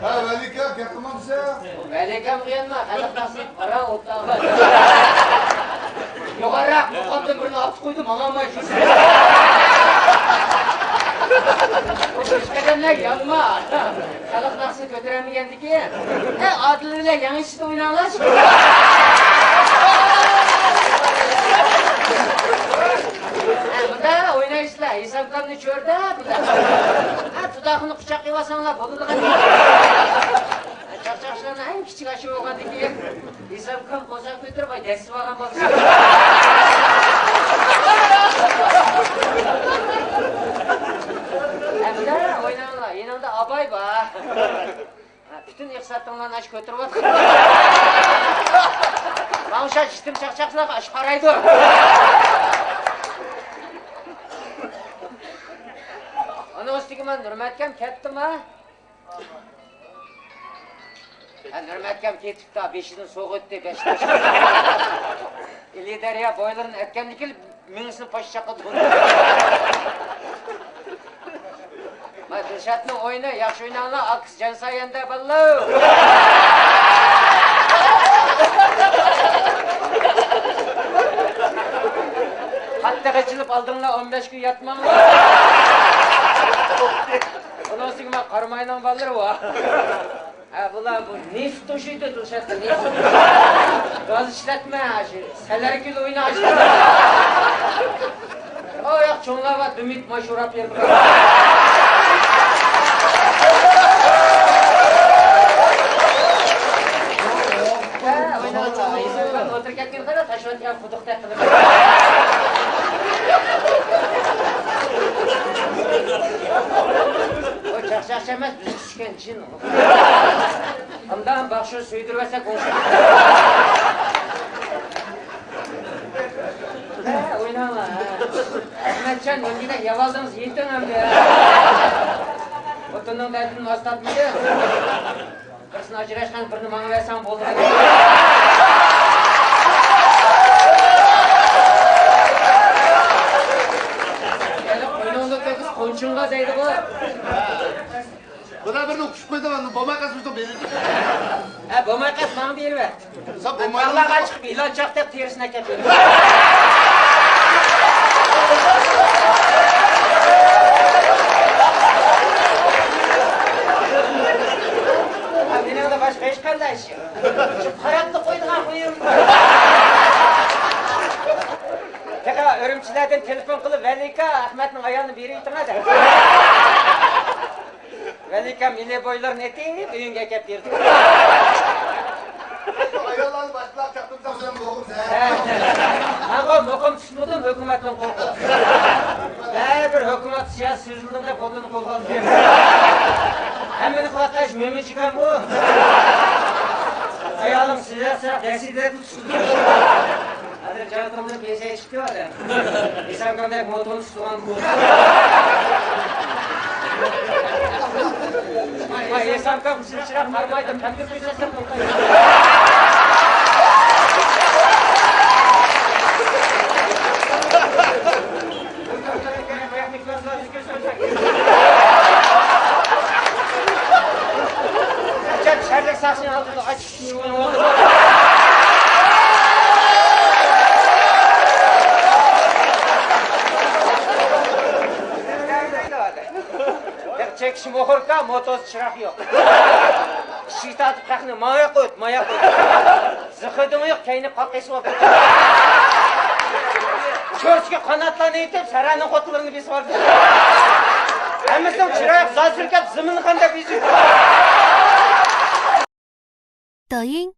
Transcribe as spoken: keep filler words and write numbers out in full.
ھە، ۋەلىكەم، گەپ قىلمامسەن؟ ۋەلىكەم قىيانما، خەلق تەقسىر، قارا ئوتتاغا. يوغانراق، يۇقامدىن بىرنى ئاپتۇ قويدۇم، ماڭالماي شۇ. بۇ پېشقەدەملەر يانما. خەلق تەقسىر كۆتۈرەلمىگەندىكىن. ئە، ئادىل بىلەن يېڭى ئىچىدە ئويناڭلار شۇ. ئە، بۇندا ئوينايسىلەر، ھېسابكامنى چۆرىدە، بۇندا. ئە، تۇتاقنى قۇچاق قىلىۋالساڭلار بولىدىغان. چاقچاقچىلارنىڭ ئەڭ كىچىك ئاشۇ بولغاندىكىن، ھېسابكام قورساق كۆتۈرۈپ، ئاي، دەسسىۋالغان بولسا. ئەمدى ئويناڭلار، يېنىڭدا ئاباي بار. ھە، پۈتۈن ئىقتىسادىڭلارنى ئاشۇ كۆتۈرۈۋاتقان. ماڭا ئوخشاش يېتىم چاقچاقلارغا ئاشۇ قارايدۇ. ئۇنىڭ ئۈستىگە مانا نۇرمەتكەم كەتتىما. ھە، نۇرمەتكەم كېتىپتۇ، بېشىدىن سوغۇتتى، بەش تاش. ئىلى دەريا بويلىرىنى ئەتكەندىكىن مېڭىسىنى پاش چاقىدۇ. ما دىلشاتنىڭ ئويۇنى، ياخشى ئويناڭلار، ئاكىسى جان سايەندە بالىلار. قاتتىق ئېچىلىپ ئالدىڭلار، ئون بەش كۈن ياتماڭلار. ئۇنىڭ ئۈستىگە ما قاراماينىڭ بالىلىرى بار. ھە، بۇلار بۇ نېفىت توشۇيدۇ، دىلشاتقا نېفىت. گاز ئىشلەتمە، شۇ سەلەرگۈل ئوينا، شۇ. ئۇ ياق چوڭلار بار، دۈمۈت ماشۇراپ يۈرىدۇ. ھە، ئويناڭلار. ئولتۇرۇپ كەتكىن قارا، تاشلىۋەتكەن قۇدۇقتەك قىلىپ. ئۇ چاقچاقچى ئەمەس، بىز چۈشكەن جىن. ئاندىن باخشى سۆيدۈرۈۋەتسەك ئوڭشىدۇق. ھە، ئويناڭلار، ھە. ئەخمەتجان، مەڭگۈدەك يەۋالدىڭىز، يېتىڭ ئەمدى. خوتۇننىڭ دەردىنى ماس تارتمىدىڭ. بىرسىنى ئاجراشقان، بىرنى ماڭا بەرسەڭ بولدى. قوينۇڭدا تۇرغۇز، قونچۇڭغا دەيدىغۇ. بۇلار بىرنى ئۇقۇشۇپ قويدى، بولماي قالسا بىزنىڭ بېرىدۇ. ھە، بولماي قالسا ماڭا بېرىۋەت. سەن بولمايدۇ. تاغلارغا چىقىپ، يىلان چاق دەپ تېرىسىنى ئەكەپ بېرىمەن. ھە، مېنىڭدە باشقا ھېچقانداق ئىش يوق. شۇ قاراپلا قويىدىغان خۇيۇم بار. تېخى ئۈرۈمچىلەردىن تېلېفون قىلىپ، ۋەلىكا، ئەخمەتنىڭ ئايالىنى بېرىۋېتىڭە دەپ. ۋەلىكام ئىلى بويلىرىنى ئېتىپ، ئۆيۈڭگە ئەكەپ بېرىدۇ. ئاياللارنى باشقىلارغا چاقتۇرساڭ، سەن بوغۇم سەن. ھە. ماڭا مۇقىم چۈشمىدىم، ھۆكۈمەتتىن قورقۇپ. ھەر بىر ھۆكۈمەت سىياسىي سۆزلىدىم دەپ خوتۇننى قولغا ئالدى. ھەممىنى قىلىۋاتقان ئىش مۆمىنچىكەنغۇ. ئايالىڭ سىزەر سىراپ دەسسىدە تۇتۇشتى. ھازىر جان تۇرغۇزۇپ يېسەي چىقتى ئادەم. ھېسابكامدەك موتورنى تۇتۇۋالغان بۇ. ۋاي، ھېسابكام قىزىل چىراغ قارىمايدۇ، كەمدە كۆرسەتسەم توختايدۇ. شەھەرلىك ساقچىنىڭ ئالدىدا ئاچ. چېكىش موخوركا، موتور چىراغ يوق. ئىشىك تارتىپ خەقنى ماياق ئۆت، ماياق ئۆت. زىخىدىڭ يوق، كەينى قاقىسىۋالدى. كۆرسىكى قاناتلارنى ئېتىپ، سەرەنىڭ خوتۇنلىرىنى بېسىۋالدى. ھەممىسىنىڭ چىرايى زازىركەپ، زېمىنغا قانداق بېزىپ. 抖音、